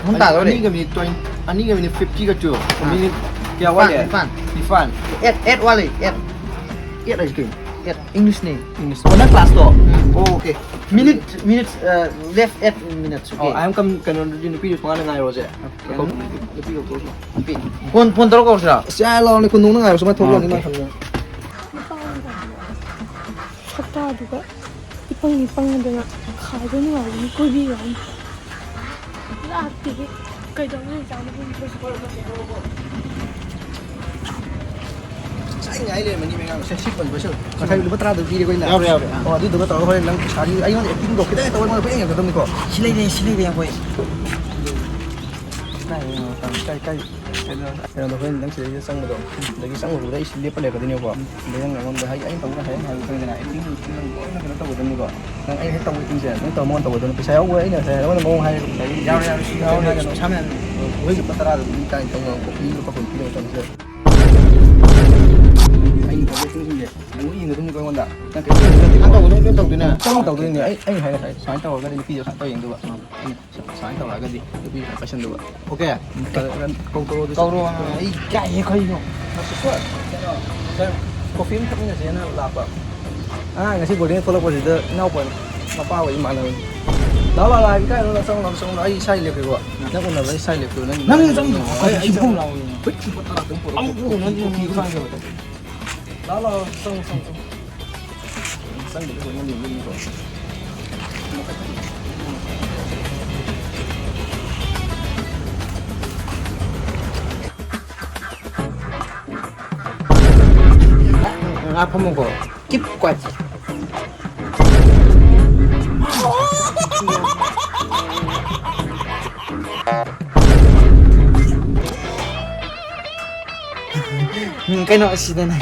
ꯑꯍꯨꯝ ꯇꯥꯗꯧꯔꯦ꯫ ꯑꯅꯤꯒ ꯃꯤꯅꯤꯠ ꯇ꯭ꯋꯦꯟ-, ꯑꯅꯤꯒ ꯃꯤꯅꯤꯠ ꯐꯤꯐꯇꯤꯒ ꯇꯨ꯫ ꯑꯥ꯫ ꯃꯤꯅꯤꯠ ꯀꯌꯥ ꯅꯤꯄꯥꯟ, ꯋꯥꯠꯂꯤ? ꯅꯤꯄꯥꯟ꯫ ꯅꯤꯄꯥꯟ꯫ ꯑꯦꯠ, ꯑꯦꯠ ꯋꯥꯠꯂꯤ, ꯑꯦꯠ꯫ ꯑꯦꯠ ꯍꯥꯏꯁꯦ ꯀꯩꯅꯣ? ꯑꯦꯠ, English ꯅꯦ꯫ English꯫ ꯑꯣ, ꯅꯪ class ꯇꯣ? ꯎꯝ꯫ ꯑꯣ, okay꯫ Minute, minutes, uh, left eight minutes, okay? ꯑꯣ, I am come, ꯀꯩꯅꯣꯗꯨꯗꯤ ꯅꯨꯄꯤꯗꯨ ꯊꯣꯡꯒꯥꯟꯗ ꯉꯥꯏꯔꯣꯁꯦ꯫ Okay꯫ ꯅꯨꯄꯤ ꯀꯧꯊꯣꯛꯑꯣ꯫ ꯅꯨꯄꯤ꯫ ꯐꯣꯟ, ꯐꯣꯟ ꯇꯧꯔ ꯀꯧꯁꯤꯔꯥ? ꯑꯁ, ꯌꯥꯔꯦ, ꯂꯥꯛꯑꯣꯅꯦ, ꯀꯣꯟꯊꯣꯡꯗ ꯉꯥꯏꯔꯣ, ꯁꯨꯃꯥꯏꯅ ꯊꯣꯛꯂꯛꯑꯣꯅꯦ, ꯑꯣꯀꯦ꯫ ꯃꯥ ꯊꯝꯃꯣ꯫ ꯁꯛꯇꯥꯗꯨꯒ ꯏꯄꯪ ꯏꯄꯪꯗꯅ ꯈꯥꯏꯕ ꯅꯨꯡꯉꯥꯏꯕꯅꯤ, ꯀꯣꯏꯕꯤꯔꯣ꯫ ꯂꯥꯛꯇꯦꯍꯦ꯫ ꯀꯩꯗꯧꯕꯩ ꯂꯩꯖꯥꯠꯅꯣ ꯈꯪꯗꯦ꯫ ꯉꯁꯥꯏ ꯉꯥꯏ ꯂꯩꯔꯝꯃꯅꯤ, ꯃꯦꯒꯥ ꯁꯦꯛꯁꯤ ꯄꯟꯕꯁꯨ꯫ ꯉꯁꯥꯏ ꯂꯨꯄꯥ ꯇꯔꯥꯗꯣ ꯄꯤꯔꯦꯀꯣ ꯑꯩꯅ꯫ ꯌꯥꯎꯔꯦ, ꯌꯥꯎꯔꯦ, ꯑꯥ꯫ ꯑꯣ, ꯑꯗꯨꯗꯨꯒ ꯇꯧꯔꯒ ꯍꯣꯔꯦꯟ ꯅꯪ ꯄꯩꯁꯥꯒꯤ ꯑꯩꯉꯣꯟꯗ acting ꯇꯧ ꯈꯤꯇꯪ ꯍꯦꯛ ꯇꯧꯕ ꯑꯩꯉꯣꯟꯗ ꯄꯪꯌꯦꯡ ꯌꯦꯡꯉꯛꯀꯗꯕꯅꯤꯀꯣ꯫ ꯁꯤ ꯂꯩꯔꯦ, ꯁꯤ ꯂꯩꯔꯦ ꯑꯩꯈꯣꯏ꯫ ꯀꯥꯏ, ꯀꯥꯏ, ꯀꯩꯅꯣ, ꯀꯩꯅꯣꯗꯣ, ꯍꯣꯔꯦꯟ ꯅꯪ ꯁꯤꯗꯩꯗ ꯆꯪꯕꯗꯣ, ꯑꯗꯒꯤ ꯆꯪꯕꯗꯨꯗ ꯑꯩ ꯁꯤ ꯂꯦꯞꯄ ꯂꯩꯔꯛꯀꯗꯣꯏꯅꯦꯕꯀꯣ꯫ ꯑꯗꯩ ꯅꯪ ꯑꯩꯉꯣꯟꯗ ꯍꯥꯏ-, ꯑꯩꯅ ꯇꯧꯕ ꯍꯥꯏ-, ꯍꯥꯏꯕ ꯈꯪꯉꯤꯗꯅ, acting ꯅꯪ ꯂꯣꯏꯅ ꯀꯩꯅꯣ ꯇꯧꯒꯗꯕꯅꯤꯀꯣ꯫ ꯅꯪ ꯑꯩ ꯍꯦꯛ ꯇꯧꯕ actingꯁꯦ ꯅꯪ ꯇꯧꯕ ꯃꯑꯣꯡ ꯇꯧꯒꯗꯕꯅꯤ꯫ ꯄꯩꯁꯥ ꯌꯥꯎꯕ ꯑꯩꯅ ꯉꯁꯥꯏ ꯅꯉꯣꯟꯗ ꯃꯑꯣꯡ ꯍꯥꯏꯔꯒ ꯄꯩꯁꯥ ꯌꯥꯎꯔꯦ, ꯌꯥꯎꯔꯦ, ꯁꯤ ꯌꯥꯎꯔꯦ, ꯌꯥꯎꯔꯦ꯫ ꯄꯩꯁꯥ ꯃꯌꯥꯝ ꯃꯣꯏꯒꯤ ꯂꯨꯄꯥ ꯇꯔꯥꯗꯣ ꯑꯗꯨꯝ ꯀꯥꯏꯅ ꯇꯧꯕ, ꯀꯣꯐꯤ ꯂꯨꯄꯥ ꯀꯨꯟ ꯄꯤꯔꯒ ꯇꯧꯁꯦ꯫ ꯑꯩꯅ ꯇꯧꯕ actingꯁꯤꯡꯁꯦ ꯂꯣꯏ ꯌꯦꯡꯒꯗꯕꯅꯤꯀꯣ ꯑꯩꯉꯣꯟꯗ꯫ ꯅꯪ ꯀꯩꯁꯨ ꯌꯦꯡꯒꯗꯕ ꯅꯠꯇꯦ꯫ ꯅꯪ ꯇꯧꯒꯗꯕꯅꯤ, ꯅꯪ ꯇꯧꯗꯣꯏꯅꯦ꯫ ꯅꯪ ꯇꯧꯗꯣꯏꯅꯦ꯫ ꯑꯩ, ꯑꯩ ꯍꯥꯏꯔꯦ, ꯁꯨꯃꯥꯏꯅ ꯇꯧꯔꯒꯗꯤ ꯅꯨꯄꯤꯗꯣ ꯁꯨꯃꯥꯏꯅ ꯇꯧ ꯌꯦꯡꯗꯕ꯫ ꯑꯩꯅ ꯁꯨꯃꯥꯏꯅ ꯇꯧꯔꯛꯑꯒꯗꯤ ꯅꯨꯄꯤ ꯁꯨꯃꯥꯏꯅ ꯄꯥꯏꯁꯟꯗꯕ꯫ OK? ꯎꯝ, ꯐꯔꯦ, ꯐꯔꯦ꯫ ꯀꯧ-, ꯀꯧꯔꯣ ꯑꯗꯨ ꯀꯧꯔꯣ, ꯆꯠꯂꯁꯤ꯫ ꯑꯩ ꯏꯀꯥꯏꯌꯦ ꯀꯩꯅꯣ꯫ ꯁꯤꯁꯇꯔ, ꯀꯩꯅꯣ, ꯁꯤꯁꯇꯔ, ꯀꯣꯐꯤ ꯑꯃ ꯊꯛꯃꯤꯟꯅꯁꯦꯅ ꯂꯥꯛꯄ꯫ ꯑꯉꯥꯡ ꯉꯁꯤ ꯕꯣꯔꯗꯤꯡꯗ ꯊꯣꯛꯂꯛꯄꯁꯤꯗ ꯏꯅꯥꯎꯄꯥ ꯃꯄꯥ ꯍꯣꯏ ꯏꯃꯥꯟꯅꯕꯅꯤ꯫ ꯂꯥꯛꯑꯣ, ꯂꯥꯛꯑꯣ, ꯂꯥꯛꯑꯣ, ꯏꯀꯥꯏꯔꯨꯅꯨ, ꯂꯥꯛꯑꯣ, ꯆꯪꯉꯣ, ꯂꯥꯛꯑꯣ, ꯆꯪꯉꯣ, ꯑꯩ ꯏꯁꯥ ꯂꯦꯞꯀꯦꯀꯣ꯫ ꯅꯪ ꯎꯅꯕ ꯑꯩ ꯏꯁꯥ ꯂꯦꯞꯀꯦ꯫ ꯅꯪ ꯅꯪ ꯆꯪꯉꯣ, ꯑꯩ, ꯑꯩ ꯑꯩ ꯆꯪꯉꯣ꯫ ꯆꯪꯉꯣ꯫ ꯍꯨꯏꯠ ꯂꯨꯄꯥ ꯇꯔꯥ ꯑꯗꯨꯝ ꯄꯨꯔꯛꯑꯣ꯫ ꯑꯃꯨꯛ ꯎꯅꯗ꯭ꯔꯤ꯫ ꯀꯣꯐꯤ ꯈꯥꯡꯉꯦꯕ꯫ ꯂꯥꯛꯑꯣ, ꯂꯥꯛꯑꯣ, ꯆꯪꯉꯣ, ꯆꯪꯉꯣ, ꯆꯪꯉꯣ꯫ ꯆꯪꯗꯕ ꯀꯩꯅꯣ ꯌꯦꯡꯗꯣꯏꯅꯤꯀꯣ꯫ ꯉꯥꯏꯈꯣ, ꯉꯥꯏꯈꯣ꯫ Keep quiet. ꯎꯝ, ꯀꯩꯅꯣ ꯑꯁꯤꯗꯅꯦ꯫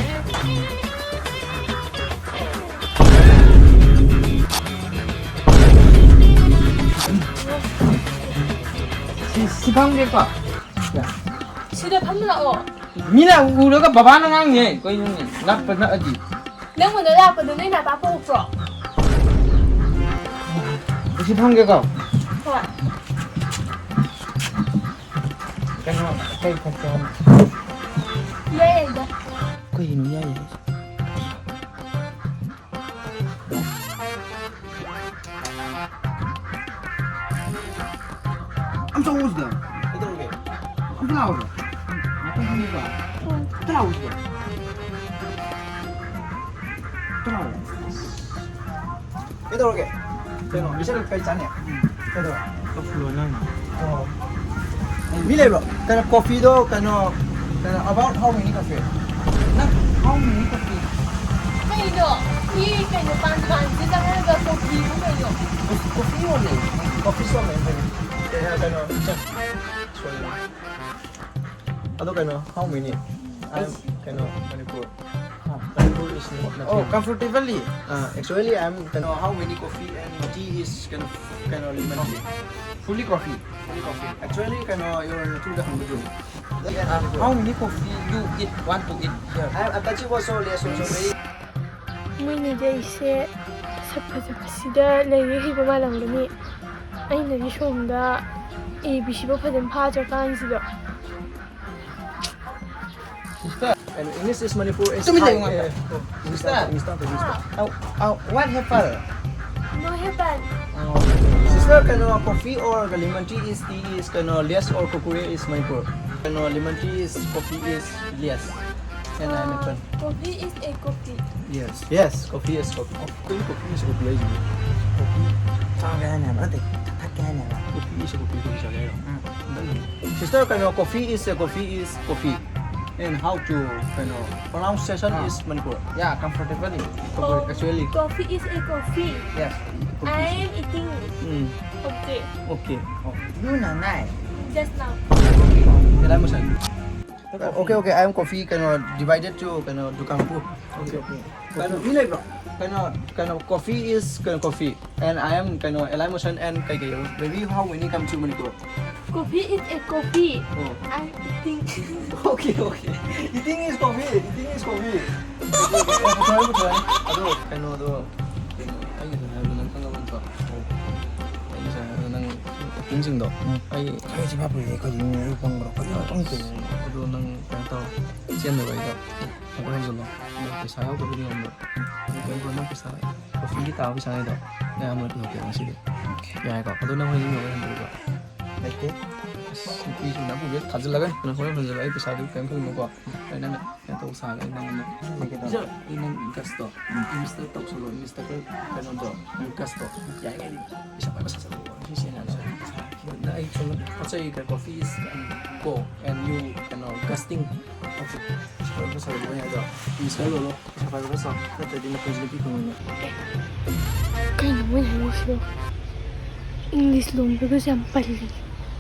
ꯁꯤ, ꯁꯤ ꯐꯝꯒꯦꯀꯣ? ꯁꯤꯗ ꯐꯝ ꯂꯥꯛꯑꯣ꯫ ꯃꯤꯅ ꯎꯔꯒ ꯕꯕꯥꯅ ꯉꯥꯡꯅꯤ꯫ ꯀꯩꯅꯣꯅꯦ? ꯅꯛꯄ ꯅꯛꯑꯗꯤ꯫ ꯅꯪ ꯎꯅ ꯂꯥꯛꯄꯗꯣ ꯅꯣꯏ ꯅꯄꯥ ꯀꯧꯕ꯭ꯔꯣ? ꯑꯁꯤ ꯐꯝꯒꯦꯀꯣ? ꯍꯣꯏ꯫ ꯀꯩꯅꯣ, ꯀꯩ ꯊꯛꯁꯦ ꯍꯥꯏꯅꯣ? ꯌꯥꯏ, ꯌꯥꯏꯗ꯫ ꯀꯩꯅꯣ ꯌꯥꯏ ꯍꯥꯏꯁꯦ? ꯑꯝꯇ ꯂꯥꯛꯑꯣ ꯁꯤꯗ꯫ ꯀꯩꯗꯧꯔꯒꯦ? ꯑꯝꯇ ꯂꯥꯛꯑꯣꯕ꯫ ꯉꯥꯛꯇꯪ ꯐꯝꯃꯨꯕ꯫ ꯑꯝꯇ ꯂꯥꯛꯑꯣ ꯁꯤꯗ꯫ ꯑꯝꯇ ꯂꯥꯛꯑꯣ꯫ ꯀꯩꯗꯧꯔꯒꯦ? ꯀꯩꯅꯣ, ꯏꯆꯦ ꯀꯩ ꯆꯥꯅꯤ? ꯀꯩꯗꯧꯔꯦ? ꯀꯛꯁꯤꯜꯂꯣ ꯅꯪꯅ꯫ ꯑꯣ꯫ ꯃꯤ ꯂꯩꯕ꯭ꯔꯣ? ꯀꯩꯅꯣ, ꯀꯣꯐꯤꯗꯣ, ꯀꯩꯅꯣ, ꯀꯩꯅꯣ, about how many coffee? ꯅꯪ, how many coffee? ꯀꯩꯅꯣ? ꯃꯤ ꯀꯩꯅꯣ, ꯄꯥꯟ ꯗꯨꯀꯥꯟꯁꯤꯗ ꯆꯪꯉꯒ ꯀꯣꯐꯤꯕꯨ ꯀꯩꯅꯣ? ꯀꯣꯐꯤ ꯌꯣꯜꯂꯦ꯫ ꯀꯣꯐꯤ ꯁꯣꯞ ꯂꯩ꯫ ꯀꯩꯅꯣ, ꯀꯩꯅꯣ, ꯑꯗꯣ ꯀꯩꯅꯣ, how many? I'm ꯀꯩꯅꯣ, Manipur. Manipur is not nothing. Oh, comfortably. Uh, actually, I'm ꯀꯩꯅꯣ, how many coffee and tea is ꯀꯩꯅꯣ, ꯀꯩꯅꯣ, lemon tea? Fully coffee. Fully coffee. Actually, ꯀꯩꯅꯣ, your ꯅꯇꯨꯗ ꯍꯪꯕꯗꯨ. Uh, how many coffee you eat, want to eat here? I am Apache also, less also very. ꯃꯣꯏꯅꯗꯤ ꯑꯩꯁꯦ ꯁꯛ ꯐꯖꯕꯁꯤꯗ ꯂꯩꯔꯤ ꯍꯩꯕ ꯃꯥꯜꯂꯝꯒꯅꯤ꯫ ꯑꯩꯅꯗꯤ ꯁꯣꯝꯗ A B C ꯐꯥꯎ ꯐꯖꯅ ꯐꯥꯗ꯭ꯔꯀꯥꯟꯁꯤꯗ꯫ Sister, and English is Manipur is tumile hi. Ngata. Eh, oh, Sister. English, English, English. Uh, uh, what happened? No happen. Oh. Sister, can uh, coffee or lemon tea is tea is can uh, less or kukure is Manipur? Can uh, lemon tea is coffee is less. Can I happen? Coffee is a coffee. Yes. Yes, coffee is coffee. Oh, coffee is coffee. Coffee. ꯆꯥꯒꯦ ꯍꯥꯏꯅꯦꯕ, ꯅꯠꯇꯦ, ꯊꯛꯀꯦ ꯍꯥꯏꯅꯦꯕ꯫ Coffee is coffee, coffee ꯆꯥꯒꯦ ꯍꯥꯏꯔꯣ? ꯎꯝ꯫ Sister, ꯀꯩꯅꯣ, coffee is a coffee is coffee. And how to, ꯀꯩꯅꯣ, pronunciation is Manipur. Yeah, comfortably. Actually. Coffee is a coffee. Yes. I am eating. Mm. Okay. Okay. Oh, you know, nice. Just now. Can I motion? Okay, okay, I am coffee, ꯀꯩꯅꯣ, divided to, ꯀꯩꯅꯣ, ꯗꯨꯀꯥꯟ ꯄꯨ꯫ Okay, okay. ꯀꯩꯅꯣ, ꯃꯤ ꯂꯩꯕ꯭ꯔꯣ? ꯀꯩꯅꯣ, ꯀꯩꯅꯣ, coffee is, ꯀꯩꯅꯣ, coffee. And I am, ꯀꯩꯅꯣ, L I motion and ꯀꯩ ꯀꯩ? Baby, how many come to Manipur? Coffee is a coffee. Oh. I eating. Okay, okay. Eating is coffee. Eating is coffee. ꯄꯨꯊꯣꯛꯑꯦ, ꯄꯨꯊꯣꯛꯑꯦ꯫ ꯑꯗꯣ, ꯀꯩꯅꯣꯗꯣ, ꯀꯩꯅꯣ, ꯑꯩꯒꯤꯗꯣ ꯍꯥꯏꯕꯗꯣ ꯅꯪ ꯈꯪꯉꯕ ꯅꯠꯇ꯭ꯔꯣ? ꯑꯩ ꯉꯁꯥꯏ ꯍꯥꯏꯕꯗꯣ ꯅꯪ actingꯁꯤꯡꯗꯣ, ꯎꯝ꯫ ꯑꯩ ꯑꯩꯈꯣꯏ ꯆꯤꯟꯐꯥ ꯄꯨꯏꯌꯦ, ꯑꯩꯈꯣꯏꯗꯤ ꯃꯤ ꯑꯩ ꯄꯪꯕ꯭ꯔꯣ? ꯑꯩꯈꯣꯏꯗꯤ ꯄꯪꯗꯦ꯫ ꯑꯗꯣ ꯅꯪ ꯀꯩꯅꯣ ꯇꯧ, ꯆꯦꯟꯗꯕ ꯑꯩꯗꯣ꯫ ꯑꯗꯨ ꯍꯧꯖꯤꯜꯂꯣ꯫ ꯅꯪ ꯄꯩꯁꯥ ꯌꯥꯎꯗꯕꯒꯤ ꯃꯑꯣꯡꯗ꯫ ꯅꯪ ꯀꯩꯝ ꯈꯜꯂꯨꯅꯨ, ꯄꯩꯁꯥ, ꯀꯣꯐꯤꯒꯤ ꯇꯥꯕ ꯄꯩꯁꯥ ꯍꯥꯏꯗꯣ ꯅꯪ ꯑꯃ ꯄꯤꯊꯣꯛꯀꯦ ꯉꯁꯤꯗꯤ꯫ ꯌꯥꯏꯀꯣ? ꯑꯗꯣ ꯅꯪ ꯍꯣꯔꯦꯟ ꯌꯨꯝ ꯌꯧꯔꯒ ꯍꯟꯗꯣꯛꯑꯒ꯫ ꯂꯩꯇꯦ꯫ ꯑꯁ, ꯅꯨꯄꯤꯁꯤꯡꯅ ꯑꯃꯨꯛ ꯊꯥꯖꯤꯜꯂꯒ ꯅꯪ ꯍꯣꯔꯦꯟ ꯍꯟꯖꯤꯜꯂꯣ, ꯑꯩ ꯄꯩꯁꯥꯗꯨ ꯀꯩꯝ ꯈꯜꯂꯨꯅꯨꯀꯣ꯫ ꯑꯩ ꯅꯪꯅ ꯀꯩꯅꯣ ꯇꯧ ꯁꯥꯔꯒ ꯑꯩ ꯅꯪ ꯑꯃ ꯂꯩꯒꯦ ꯇꯧ꯫ ꯄꯤꯖꯔꯣ꯫ ꯑꯩ ꯅꯪ ꯒꯁꯇꯣ, ꯎꯝ꯫ ꯏꯪꯂꯤꯁꯇ ꯇꯧꯁꯜꯂꯣ, ꯏꯪꯂꯤꯁꯇ ꯈꯔ ꯀꯩꯅꯣꯗꯣ, ꯒꯁꯇꯣ꯫ ꯌꯥꯔꯤꯉꯩꯗꯤ ꯄꯩꯁꯥ ꯄꯥꯏꯕ ꯁꯥꯖꯜꯂꯣ, ꯁꯤ ꯁꯦꯡꯅ ꯍꯥꯏꯔꯕꯗ꯫ ꯅꯪ ꯑꯩ ꯁꯣꯝꯗ ꯄꯣꯠ ꯆꯩ ꯀꯩꯅꯣ, coffee is go and you ꯀꯩꯅꯣ, gusting꯫ ꯄꯩꯁꯥ ꯄꯥꯏꯕ ꯁꯥꯖꯜꯂꯣ ꯍꯥꯏꯗꯣ꯫ ꯏꯪꯂꯤꯁ ꯈꯔ ꯂꯣꯜꯂꯣ꯫ ꯄꯩꯁꯥ ꯄꯥꯏꯕ ꯈꯔ ꯆꯥꯎ꯫ ꯅꯠꯇ꯭ꯔꯗꯤ ꯅꯈꯣꯏꯁꯤ ꯅꯨꯄꯤ ꯐꯪꯉꯣꯏꯅꯦ꯫ ꯀꯩꯅꯣ ꯃꯣꯏꯅ ꯍꯥꯏꯔꯤꯁꯤꯕꯣ? ꯏꯪꯂꯤꯁ ꯂꯣꯟꯕꯒꯁꯦ ꯌꯥꯝ ꯄꯜꯂꯤ꯫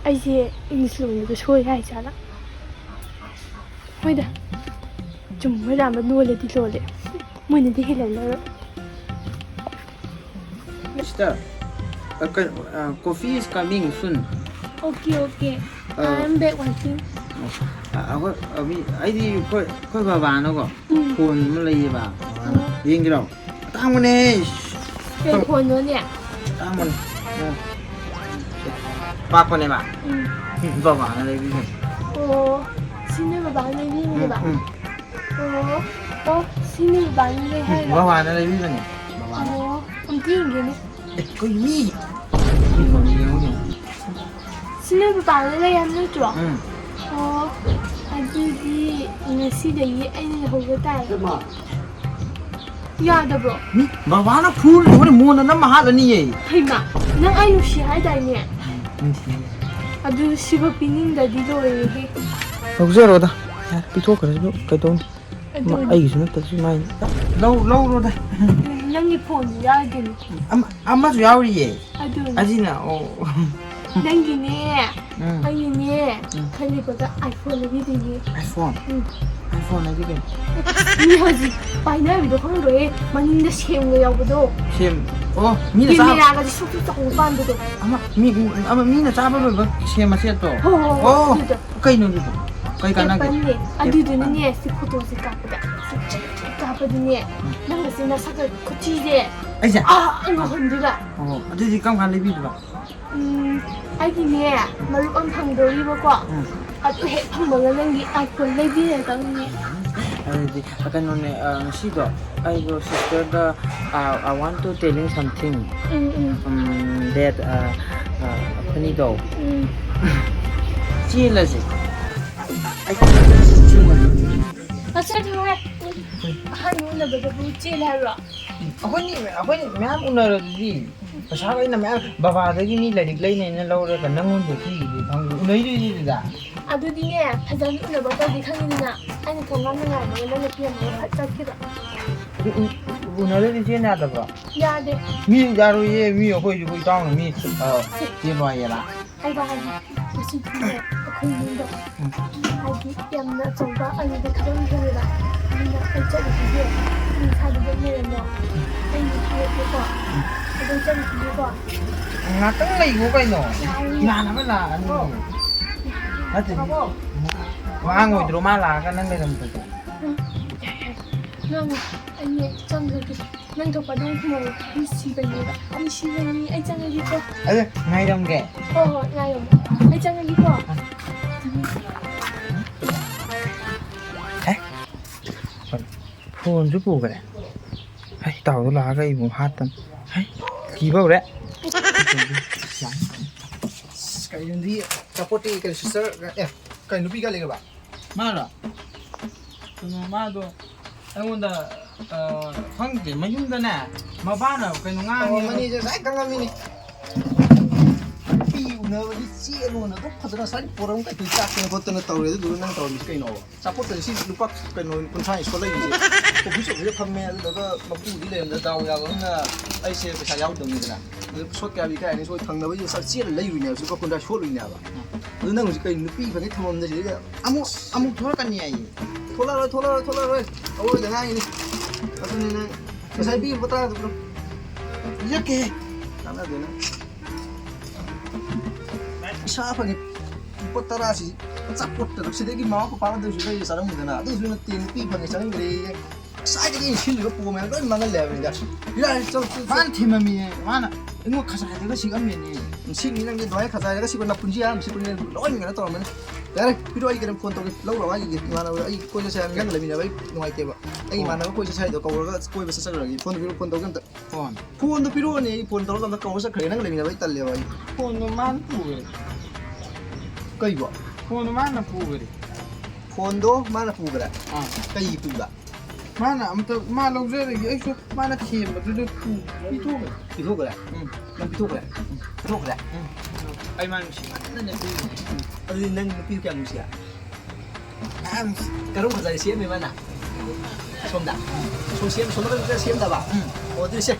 ꯑꯩꯁꯦ ꯏꯪꯂꯤꯁ ꯂꯣꯟꯕꯗ ꯁꯣꯏ ꯍꯥꯏꯖꯥꯠꯂꯥ? ꯍꯣꯏꯗ, ꯆꯨꯝꯕ ꯂꯥꯟꯕ ꯂꯣꯜꯂꯗꯤ ꯂꯣꯜꯂꯦ, ꯃꯣꯏꯅꯗꯤ ꯍꯦꯜꯍꯜꯂꯔꯣꯏ꯫ Mister, uh, can, uh, coffee is coming soon. Okay, okay. Uh, I am back waiting. Uh, ꯑꯩꯈꯣꯏ, ꯑ, ꯃꯤ, ꯑꯩꯗꯤ ꯑꯩꯈꯣꯏ, ꯑꯩꯈꯣꯏ ꯕꯕꯥꯅꯀꯣ, ꯎꯝ꯫ Phone ꯑꯃ ꯂꯩꯌꯦꯕ꯫ ꯕꯕꯥꯅ꯫ ꯑꯣ꯫ ꯌꯦꯡꯒꯦꯔꯣ? ꯑꯇꯥꯡꯕꯅꯦ꯫ ꯀꯩ phoneꯅꯣꯅꯦ? ꯑꯇꯥꯡꯕꯅꯦ꯫ ꯑ꯫ ꯄꯥꯛꯄꯅꯦꯕ꯫ ꯎꯝ꯫ ꯎꯝ, ꯕꯕꯥꯅ ꯂꯩꯕꯤꯕꯅꯦ꯫ ꯑꯣ, ꯁꯤ ꯅꯣꯏ ꯕꯕꯥꯅ ꯂꯩꯕꯤꯕꯅꯦꯕ? ꯎꯝ, ꯎꯝ꯫ ꯑꯣ, ꯑꯣ, ꯁꯤ ꯅꯣꯏ ꯕꯕꯥꯅ ꯂꯩ ꯎꯝ, ꯍꯥꯏꯔꯣ? ꯕꯕꯥꯅ ꯂꯩꯕꯤꯕꯅꯦ꯫ ꯕꯕꯥꯅ꯫ ꯑꯣ, ꯑꯝꯇ ꯌꯦꯡꯒꯦꯅꯦ꯫ ꯑꯦ, ꯀꯩꯅꯣ ꯃꯤ? ꯃꯤ ꯐꯣꯟ ꯌꯦꯡꯉꯨ ꯌꯦꯡꯉꯨ꯫ ꯁꯤ ꯅꯣꯏ ꯕꯕꯥꯅ ꯂꯩ ꯍꯥꯏꯕ ꯅꯠꯇ꯭ꯔꯣ? ꯎꯝ꯫ ꯑꯣ, ꯑꯗꯨꯗꯤ ꯉꯁꯤꯗꯒꯤ ꯑꯩꯅ ꯂꯧꯍꯧꯕ ꯇꯥꯔꯦ꯫ ꯌꯥꯗꯕ꯭ꯔꯣ? ꯃꯤ ꯕꯕꯥꯅ ꯐꯨꯔꯗꯤ ꯍꯣꯔꯦꯟ ꯃꯣꯟꯗ ꯅꯝꯃ ꯍꯥꯠꯂꯅꯤꯌꯦ꯫ ꯍꯩꯃꯥ, ꯅꯪ ꯑꯩ ꯅꯨꯡꯁꯤ ꯍꯥꯏꯗꯥꯏꯅꯦ? ꯅꯨꯡꯁꯤ꯫ ꯑꯗꯨ ꯁꯤꯕꯨ ꯄꯤꯅꯤꯡꯗꯗꯤ ꯂꯣꯏꯔꯦꯍꯦ꯫ ꯂꯧꯖꯔꯣꯗ꯫ ꯌꯥꯔꯦ, ꯄꯤꯊꯣꯛꯈ꯭ꯔꯁꯤꯕꯨ ꯀꯩꯗꯧꯅꯤ? ꯑꯗꯨꯅꯤ꯫ ꯑꯩꯒꯤꯁꯨ ꯅꯠꯇꯕꯁꯨ ꯃꯥꯏꯅꯤ꯫ ꯂꯧ-, ꯂꯧꯔꯣꯗ꯫ ꯅꯪꯒꯤ phoneꯗꯨ ꯌꯥꯎꯗꯦꯅꯦ꯫ ꯑꯃ-, ꯑꯃꯁꯨ ꯌꯥꯎꯔꯤꯌꯦ꯫ ꯑꯗꯨꯅꯤ꯫ ꯑꯁꯤꯅ, ꯑꯣ꯫ ꯅꯪꯒꯤꯅꯦ, ꯎꯝ꯫ ꯑꯩꯒꯤꯅꯦ, ꯎꯝ꯫ ꯈꯜꯂꯤꯕꯒ iPhone ꯂꯩꯕꯤꯗꯣꯏꯅꯦ꯫ iPhone? ꯎꯝ꯫ iPhone ꯍꯥꯏꯗꯤ ꯀꯩꯅꯣ? ꯃꯤ ꯍꯧꯖꯤꯛ ꯄꯥꯏꯅꯕꯤꯗꯣ ꯈꯪꯗ꯭ꯔꯣꯍꯦ? ꯃꯅꯤꯡꯗ ꯁꯦꯝꯒ ꯌꯥꯎꯕꯗꯣ꯫ ꯁꯦꯝ-, ꯑꯣ, ꯃꯤꯅ ꯆꯥ-, cameraꯒꯁꯦ ꯁꯨꯛ ꯁꯨꯛ ꯆꯥꯎꯅ ꯄꯥꯟꯕꯗꯣ꯫ ꯑꯃ, ꯃꯤ, ꯑꯃ ꯃꯤꯅ ꯆꯥꯕ ꯂꯣꯏꯕ ꯁꯦꯝ ꯃꯆꯦꯠꯇꯣ? ꯍꯣ, ꯍꯣ, ꯍꯣ, ꯑꯣ, ꯑꯗꯨꯗꯣ꯫ ꯀꯩꯅꯣ ꯑꯗꯨꯕꯣ? ꯀꯩ ꯀꯥꯟꯅꯒꯦ? Appleꯅꯦ꯫ ꯑꯦ, ꯑꯗꯨꯗꯨꯅꯅꯦ, ꯑ꯫ ꯁꯤ photoꯁꯦ ꯀꯥꯞꯄꯗ ꯁꯨꯛ ꯀꯥꯞꯄꯗꯤꯅꯦ, ꯎꯝ꯫ ꯅꯪꯒꯁꯦ ꯅꯁꯛꯀ ꯈꯨꯊꯤꯁꯦ ꯑꯩꯁꯦ? ꯑꯥ ꯉꯧꯍꯟꯗꯣꯏꯕ꯫ ꯑꯣ, ꯑꯗꯨꯗꯤ ꯀꯔꯝ ꯀꯥꯟꯗ ꯂꯩꯕꯤꯗꯣꯏꯕ? ꯎꯝ, ꯑꯩꯒꯤꯅꯦ, ꯃꯔꯨꯞ ꯑꯃ ꯐꯪꯗꯧꯔꯤꯕꯀꯣ꯫ ꯎꯝ꯫ ꯑꯗꯨ ꯍꯦꯛ ꯐꯪꯕꯒ ꯅꯪꯒꯤ iPhone ꯂꯩꯕꯤꯔꯗꯧꯅꯤꯅꯦ꯫ ꯎꯝ꯫ ꯑꯗꯨꯗꯤ, ꯑ, ꯀꯩꯅꯣꯅꯦ, ꯑ, ꯉꯁꯤꯗꯣ ꯑꯩꯗꯣ sisterꯗ, ꯑ, I want to telling something꯫ Um, um. Um, that, ꯑ, ꯑ, ꯑꯩꯈꯣꯏꯅꯤꯗꯣ꯫ ꯎꯝ꯫ ꯆꯦꯜꯂꯁꯦ꯫ ꯑꯩ ꯆꯦꯜꯂꯁꯦ꯫ ꯑꯁ, ꯆꯠꯂꯣꯍꯦ꯫ ꯑꯍꯥꯟꯕ ꯎꯅꯕꯗꯕꯨ ꯆꯦꯜꯂꯦ ꯍꯥꯏꯕ꯭ꯔꯣ? ꯑꯩꯈꯣꯏꯅꯤ, ꯑꯩꯈꯣꯏꯅꯤ ꯃꯌꯥꯝ ꯎꯅꯔꯗꯨꯗꯤ꯫ ꯄꯩꯁꯥꯒ ꯑꯩꯅ ꯃꯌꯥꯝ ꯕꯕꯥꯗꯒꯤ ꯃꯤ ꯂꯥꯏꯔꯤꯛ ꯂꯩꯅꯦꯅ ꯂꯧꯔꯒ ꯅꯪꯉꯣꯟꯗ ꯄꯤꯔꯤꯗꯨꯗꯤ ꯐꯪꯗꯦ꯫ ꯎꯅꯩꯗꯨꯗꯤ ꯑꯗꯨꯗ꯫ ꯑꯗꯨꯗꯤꯅꯦ, ꯐꯖꯅ ꯎꯅꯕ ꯇꯧꯗꯤ ꯈꯪꯉꯤꯗꯅ, ꯑꯩꯅ ꯊꯣꯡꯒꯥꯟꯗ ꯉꯥꯏꯔꯝꯃꯒ ꯅꯪꯅ ꯄꯤꯔꯝꯃꯒ ꯐꯠ ꯆꯠꯈꯤꯕ꯫ ꯎ-, ꯎ-, ꯎꯅꯗꯗꯤ ꯆꯦꯟ ꯌꯥꯗꯕ꯭ꯔꯣ? ꯌꯥꯗꯦ꯫ ꯃꯤ ꯌꯥꯔꯣꯏꯌꯦ, ꯃꯤ ꯑꯩꯈꯣꯏꯁꯨ ꯑꯩꯈꯣꯏ ꯏꯇꯥꯎꯅ ꯃꯤ, ꯑ, ꯆꯦꯜꯂꯣ ꯍꯥꯏꯌꯦꯅ꯫ ꯑꯩꯕ ꯍꯥꯏꯗꯤ ꯉꯁꯤꯗꯤꯅꯦ ꯑꯩꯈꯣꯏ ꯏꯃꯨꯡꯗꯣ ꯍꯥꯏꯗꯤ ꯌꯥꯝꯅ ꯑꯆꯧꯕ ꯑꯔꯨꯕ ꯊꯕꯛ ꯑꯃ ꯊꯣꯛꯑꯦꯕ꯫ ꯑꯗꯨꯅ ꯑꯩ ꯆꯠꯂꯨꯈꯤꯒꯦ꯫ ꯅꯪ ꯁ꯭ꯋꯥꯏꯗ ꯑꯗꯨꯝ ꯂꯩꯔꯝꯃꯣ꯫ ꯑꯩ ꯍꯥꯏꯔꯛꯀꯦꯀꯣ꯫ ꯑꯗꯨꯝ ꯆꯠꯂꯨꯈꯤꯒꯦꯀꯣ꯫ ꯉꯥꯛꯇꯪ ꯂꯩꯈꯣ ꯀꯩꯅꯣ꯫ ꯌꯥꯔꯣꯏꯌꯦ꯫ ꯏꯃꯥꯟꯅꯕ ꯂꯥꯛꯑꯅꯤ꯫ ꯑꯣ꯫ ꯅꯠꯇꯦ꯫ ꯇꯥꯃꯣ꯫ ꯋꯥꯉꯣꯏꯗ꯭ꯔꯣ ꯃꯥ ꯂꯥꯛꯑꯒ ꯅꯪ ꯂꯩꯔꯝꯗ꯭ꯔꯗꯤ? ꯎꯝ, ꯌꯥꯔꯦ, ꯌꯥꯔꯦ꯫ ꯅꯪ, ꯑꯩꯅꯦ ꯆꯪꯈ꯭ꯔꯒꯦ꯫ ꯅꯪ ꯊꯣꯛꯄ ꯑꯗꯨꯝ ꯈꯨꯝꯃꯣ꯫ ꯅꯨꯡꯁꯤꯕꯅꯦꯕ꯫ ꯅꯨꯡꯁꯤꯕꯅꯤ꯫ ꯑꯩ ꯆꯪꯉꯒꯦꯀꯣ꯫ ꯑꯗꯨ ꯉꯥꯏꯔꯝꯒꯦ꯫ ꯍꯣꯏ, ꯍꯣꯏ, ꯉꯥꯏꯔꯝꯃꯣ꯫ ꯑꯩ ꯆꯪꯉꯒꯦꯀꯣ꯫ ꯍꯦ? ꯐꯣꯟꯁꯨ ꯄꯨꯈ꯭ꯔꯦ꯫ ꯍꯩ, ꯏꯇꯥꯎꯗꯣ ꯂꯥꯛꯑꯒ ꯑꯩꯕꯨ ꯍꯥꯠꯇꯅ꯫ ꯍꯩ, ꯀꯤꯕ ꯍꯧꯔꯦ꯫ ꯑꯁ, ꯀꯩꯅꯣꯗꯤ, ꯆꯥꯄꯣꯠꯇꯤ ꯀꯩꯅꯣ, ꯁꯤꯁꯇꯔ, ꯑꯦ, ꯀꯩꯅꯣ, ꯅꯨꯄꯤ ꯀꯥꯏ ꯂꯩꯈ꯭ꯔꯕ? ꯃꯥꯔꯣ? ꯀꯩꯅꯣ, ꯃꯥꯗꯣ ꯑꯩꯉꯣꯟꯗ, ꯑ, ꯈꯪꯗꯦ, ꯃꯌꯨꯝꯗꯅꯦ, ꯃꯕꯥꯅ ꯀꯩꯅꯣ ꯉꯥꯡꯉꯦ꯫ ꯑꯣ, ꯃꯅꯤꯁꯦ ꯉꯁꯥꯏ ꯈꯪꯉꯝꯃꯤꯅꯤ꯫ ꯅꯨꯄꯤ ꯎꯅꯕꯒꯤ ꯆꯦꯜꯂꯣꯅ ꯑꯗꯨꯝ ꯐꯖꯅ ꯉꯁꯥꯏ ꯄꯣꯔꯝ ꯀꯩꯀꯩ ꯆꯥꯛꯇꯅ ꯈꯣꯠꯇꯅ ꯇꯧꯔꯦ, ꯑꯗꯨꯗꯨꯒ ꯅꯪ ꯇꯧꯔꯝꯃꯤꯁꯤ ꯀꯩꯅꯣꯕ? ꯑꯆꯥꯄꯣꯠꯇꯗꯤ ꯁꯤ ꯂꯨꯄꯥ, ꯀꯩꯅꯣ, ꯀꯨꯟꯊ꯭ꯔꯥ ꯁꯣꯜꯂꯛꯏꯁꯦ꯫ ꯀꯣꯐꯤ ꯁꯣꯞꯁꯤꯗ ꯐꯝꯃꯦ, ꯑꯗꯨꯗꯨꯒ ꯃꯄꯨꯗꯤ ꯂꯩꯔꯝꯗ, ꯗꯥꯎ ꯌꯥꯕ ꯑꯃꯅ ꯑꯩꯁꯦ ꯄꯩꯁꯥ ꯌꯥꯎꯗꯕꯅꯤꯗꯅ꯫ ꯑꯗꯨ ꯁꯣꯠ ꯀꯌꯥ ꯀꯥꯏꯅꯤ, ꯁꯣꯏ ꯐꯪꯅꯕꯒꯤ ꯆꯦꯜꯂ ꯂꯩꯔꯨꯏꯅꯦꯕ, ꯁꯤ ꯂꯨꯄꯥ ꯀꯨꯟꯊ꯭ꯔꯥ ꯁꯣꯠꯂꯨꯏꯅꯦꯕ꯫ ꯑꯗꯨ ꯅꯪ ꯍꯧꯖꯤꯛ ꯀꯩ ꯅꯨꯄꯤ ꯐꯪꯉꯦ ꯊꯝꯐꯝꯗ ꯁꯤꯗꯩꯗ ꯑꯃꯨꯛ, ꯑꯃꯨꯛ ꯊꯣꯛꯂꯛꯀꯅꯤ ꯍꯥꯏꯌꯦ꯫ ꯊꯣꯛꯂꯛꯑꯔꯣꯏ, ꯊꯣꯛꯂꯛꯑꯔꯣꯏ, ꯊꯣꯛꯂꯛꯑꯔꯣꯏ꯫ ꯑꯋꯣꯏꯗ ꯉꯥꯡꯉꯤꯅꯤ꯫ ꯑꯗꯨꯅꯤ ꯅꯪ ꯉꯁꯥꯏ ꯄꯤꯕ ꯇꯔꯥꯗꯨ ꯄꯤꯔꯣ꯫ ꯄꯤꯔꯛꯀꯦ꯫ ꯀꯥꯟꯅꯗꯦ ꯅꯪ꯫ ꯏꯁꯥ ꯐꯪꯉꯤ꯫ ꯂꯨꯄꯥ ꯇꯔꯥꯁꯤ ꯑꯆꯥꯄꯣꯠꯇ ꯁꯤꯗꯒꯤ ꯃꯃꯥ ꯄꯄꯥ ꯑꯗꯨꯁꯨ ꯂꯩꯔ ꯆꯥꯔꯝꯃꯤꯗꯅ꯫ ꯑꯗꯨꯁꯨ ꯅꯠꯇꯦ, ꯅꯨꯄꯤ ꯐꯪꯉꯦ ꯆꯪꯈ꯭ꯔꯦꯌꯦ꯫ ꯉꯁꯥꯏꯗꯒꯤ ꯑꯩꯅ ꯁꯤꯜꯂꯤꯕ ꯄꯣ ꯃꯌꯥꯝ ꯂꯣꯏ ꯃꯥꯡꯍꯜꯂꯦ ꯍꯥꯏꯕꯅꯤꯗ꯫ ꯌꯥꯔꯦ, ꯆꯠꯂꯣ, ꯆꯠꯂꯣ, ꯆꯠꯂꯣ꯫ ꯃꯥꯅ ꯊꯦꯝꯃꯝꯃꯤꯅꯦ, ꯃꯥꯅ ꯑꯩꯉꯣꯟꯗ ꯈꯖꯥꯏꯗꯒ ꯁꯤꯛꯑꯝꯃꯦꯅꯦ꯫ ꯁꯤꯛꯅꯤ ꯅꯪꯗꯤ ꯑꯗꯨꯃꯥꯏꯅ ꯈꯖꯥꯏꯗꯒ ꯁꯤꯛꯄ ꯅꯄꯨꯟꯁꯤ ꯌꯥꯝ ꯁꯤꯛꯄꯅꯤ, ꯂꯣꯏ ꯀꯩꯅꯣ ꯇꯧꯔꯝꯃꯅꯤ꯫ ꯌꯥꯔꯦ, ꯄꯤꯔꯛꯑꯣ, ꯑꯩ ꯀꯩꯅꯣ ꯐꯣꯟ ꯇꯧꯒꯦ, ꯂꯧꯔꯣ ꯑꯩꯒꯤ ꯏꯃꯥꯟꯅꯕꯗꯣ, ꯑꯩ ꯀꯣꯏ ꯆꯠꯁꯦ ꯍꯥꯏꯕꯅꯤ, ꯅꯪ ꯂꯩꯃꯤꯟꯅꯕ ꯑꯩ ꯅꯨꯡꯉꯥꯏꯇꯦꯕ꯫ ꯑꯩ ꯑꯣ꯫ ꯏꯃꯥꯟꯅꯕ ꯀꯣꯏ ꯆꯠꯁꯦ ꯍꯥꯏꯗꯣ ꯀꯧꯔꯒ ꯀꯣꯏꯕ ꯆꯠꯆꯈ꯭ꯔꯒꯦ꯫ ꯐꯣꯟꯗꯣ ꯄꯤꯔꯛꯑꯣ, ꯐꯣꯟ ꯇꯧꯒꯦ ꯑꯝꯇ꯫ ꯐꯣꯟ꯫ ꯐꯣꯟꯗꯣ ꯄꯤꯔꯛꯑꯣꯅꯦ, ꯑꯩ ꯐꯣꯟ ꯇꯧꯔꯒ ꯑꯝꯇ ꯀꯧꯔ ꯆꯠꯈ꯭ꯔꯒꯦ, ꯅꯪ ꯂꯩꯃꯤꯟꯅꯕ ꯑꯩ ꯇꯜꯂꯦꯕ ꯑꯩ꯫ ꯐꯣꯟꯗꯣ ꯃꯥꯅ ꯄꯨꯈ꯭ꯔꯦ꯫ ꯀꯩꯕꯣ? ꯐꯣꯟꯗꯣ ꯃꯥꯅ ꯄꯨꯈ꯭ꯔꯦ꯫ ꯐꯣꯟꯗꯣ ꯃꯥꯅ ꯄꯨꯈ꯭ꯔꯦ? ꯑꯥ꯫ ꯀꯩ ꯄꯨꯏꯕ? ꯃꯥꯅ ꯑꯝꯇ, ꯃꯥ ꯂꯧꯖꯔꯒꯦ, ꯑꯩꯁꯨ ꯃꯥꯅ ꯊꯦꯝꯕꯗꯨꯗ ꯄꯨ-, ꯄꯤꯊꯣꯛꯈ꯭ꯔꯦ꯫ ꯄꯤꯊꯣꯛꯈ꯭ꯔꯦ? ꯎꯝ꯫ ꯅꯪ ꯄꯤꯊꯣꯛꯈ꯭ꯔꯦ? ꯎꯝ꯫ ꯄꯤꯊꯣꯛꯈ꯭ꯔꯦ? ꯎꯝ꯫ ꯑꯩ ꯃꯥ ꯅꯨꯡꯁꯤꯃꯟꯗꯅ ꯄꯤꯈ꯭ꯔꯦ꯫ ꯑꯗꯨꯗꯤ ꯅꯪ ꯅꯨꯄꯤꯗꯨ ꯀꯌꯥꯝ ꯅꯨꯡꯁꯤꯌꯦ? ꯃꯌꯥꯝ ꯀꯔꯝ ꯐꯖꯔꯦ ꯁꯦꯝꯃꯦ ꯃꯥꯅ? ꯁꯣꯝꯗ꯫ ꯁꯣꯝ ꯁꯦꯝ-, ꯁꯣꯝꯗ ꯈꯔ ꯁꯦꯝꯗꯕ? ꯎꯝ꯫ ꯑꯣ, ꯑꯗꯨꯗꯤ ꯁꯦ꯫